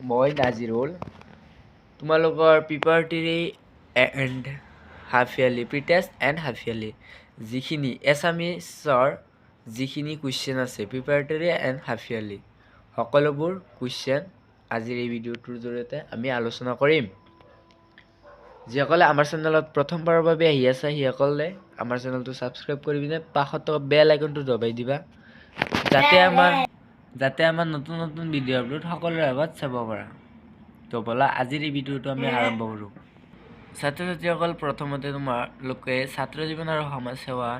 মই নাজিৰুল তোমালোকৰ preparatory and half yearly pre test and half yearly যিখিনি এছামিছৰ যিখিনি কুৱেশ্যন আছে প্ৰিপাৰেটৰী এণ্ড হাফ ইয়াৰলি সকলোবোৰ কুৱেশ্যন আজিৰ এই ভিডিঅ'টোৰ জৰিয়তে আমি আলোচনা কৰিম। যিসকলে আমাৰ চেনেলত প্ৰথমবাৰৰ বাবে আহি আছে সেইসকলে আমাৰ চেনেলটো ছাবস্ক্ৰাইব কৰি পিনে পাশত থকা বেল আইকনটো দবাই দিবা, যাতে আমাৰ নতুন নতুন ভিডিঅ' আপলোড সকলোৰে আগত চাব পাৰা। তো ব'লা আজিৰ এই ভিডিঅ'টো আমি আৰম্ভ কৰোঁ। ছাত্ৰ ছাত্ৰীসকল, প্ৰথমতে তোমালোকে ছাত্ৰ জীৱন আৰু সমাজ সেৱাৰ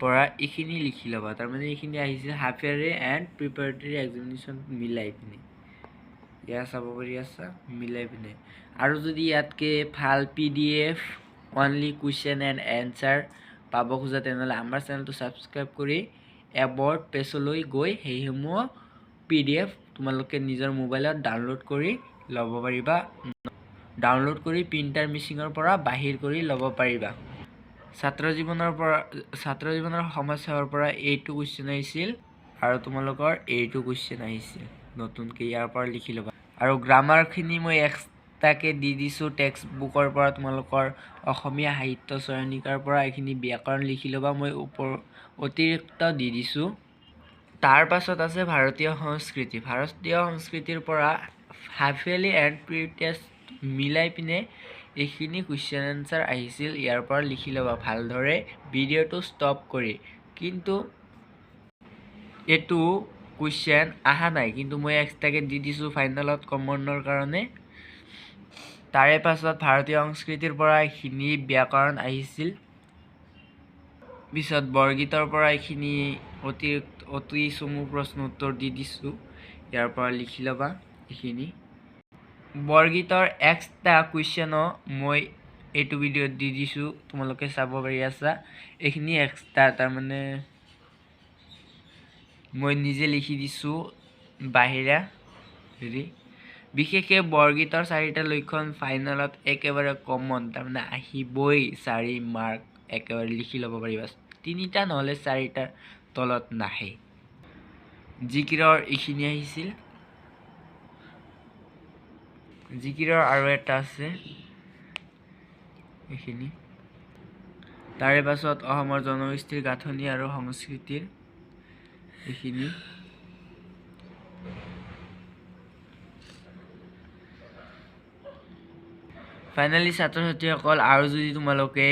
পৰা এইখিনি লিখি ল'বা। তাৰমানে এইখিনি আহিছিল half yearly and preparatory examination মিলাই পিনে, ইয়াত চাব পাৰি আছা মিলাই পিনে। আৰু যদি ইয়াতকৈ ভাল PDF only question and answer পাব খোজা তেনেহ'লে আমাৰ চেনেলটো ছাবস্ক্ৰাইব কৰি এবৰ্ড পেজলৈ গৈ সেইসমূহ PDF তোমালোকে নিজৰ মোবাইলত ডাউনলোড কৰি ল'ব পাৰিবা, ডাউনলোড কৰি প্ৰিণ্টাৰ মেচিনৰ পৰা বাহিৰ কৰি ল'ব পাৰিবা। ছাত্ৰ জীৱনৰ সমাজ সেৱাৰ পৰা এইটো কুৱেশ্যন আহিছিল আৰু তোমালোকৰ এইটো কুৱেশ্যন আহিছিল নতুনকৈ, ইয়াৰ পৰা লিখি ল'বা। আৰু গ্ৰামাৰখিনি মই এক্সট্ৰাকৈ দি দিছোঁ টেক্সট বুকৰ পৰা, তোমালোকৰ অসমীয়া সাহিত্য চয়নিকাৰ পৰা এইখিনি ব্যাকৰণ লিখি ল'বা, মই ওপৰ অতিৰিক্ত দি দিছোঁ। তাৰ পাছত আছে ভাৰতীয় সংস্কৃতি। ভাৰতীয় সংস্কৃতিৰ পৰা half yearly and pre test মিলাই পিনে এইখিনি কুৱেশ্যন এনচাৰ আহিছিল, ইয়াৰ পৰা লিখি ল'বা ভালদৰে ভিডিঅ'টো ষ্টপ কৰি। কিন্তু এইটো কুৱেশ্যন অহা নাই, কিন্তু মই এক্সট্ৰাকৈ দি দিছোঁ ফাইনেলত কমনৰ কাৰণে। তাৰে পাছত ভাৰতীয় সংস্কৃতিৰ পৰা এইখিনি ব্যাকৰণ আহিছিল। পিছত বৰগীতৰ পৰা এইখিনি অতি চমু প্ৰশ্ন উত্তৰ দি দিছোঁ, ইয়াৰ পৰা লিখি ল'বা এইখিনি। বৰগীতৰ এক্সট্ৰা কুৱেশ্যনো মই এইটো ভিডিঅ'ত দি দিছোঁ, তোমালোকে চাব পাৰি আছা। এইখিনি এক্সট্ৰা, তাৰমানে মই নিজে লিখি দিছোঁ বাহিৰা হেৰি। বিশেষকৈ বৰগীতৰ চাৰিটা লক্ষণ ফাইনেলত একেবাৰে কমন, তাৰমানে আহিবই 4 মাৰ্ক, একেবাৰে লিখি ল'ব পাৰিবা। 3টা নহ'লে 4টাৰ তলত নাহে। জিকিৰৰ এইখিনি আহিছিল, জিকিৰৰ আৰু এটা আছে এইখিনি। তাৰে পাছত অসমৰ জনগোষ্ঠীৰ গাঁথনি আৰু সংস্কৃতিৰ এইখিনি। ফাইনেলি ছাত্ৰ ছাত্ৰীসকল, আৰু যদি তোমালোকে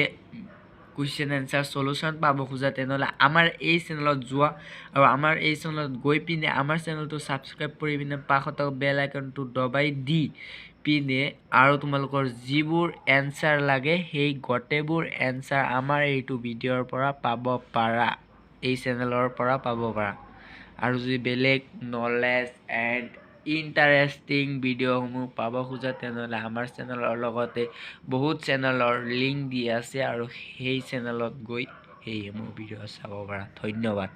কুৱেশ্যন এনচাৰ চলিউশ্যন পাব খোজা তেনেহ'লে আমাৰ এই চেনেলত যোৱা আৰু আমাৰ এই চেনেলত গৈ পিনে আমাৰ চেনেলটো ছাবস্ক্ৰাইব কৰি পিনে পাশত বেল আইকনটো দবাই দি পিনে আৰু তোমালোকৰ যিবোৰ এনচাৰ লাগে সেই গোটেইবোৰ এনচাৰ আমাৰ এইটো ভিডিঅ'ৰ পৰা পাব পাৰা, এই চেনেলৰ পৰা পাব পাৰা। আৰু যদি বেলেগ নলেজ এণ্ড ইণ্টাৰেষ্টিং ভিডিঅ'সমূহ পাব খোজা তেনেহ'লে আমাৰ চেনেলৰ লগতে বহুত চেনেলৰ লিংক দি আছে আৰু সেই চেনেলত গৈ সেইসমূহ ভিডিঅ' চাব পাৰা। ধন্যবাদ।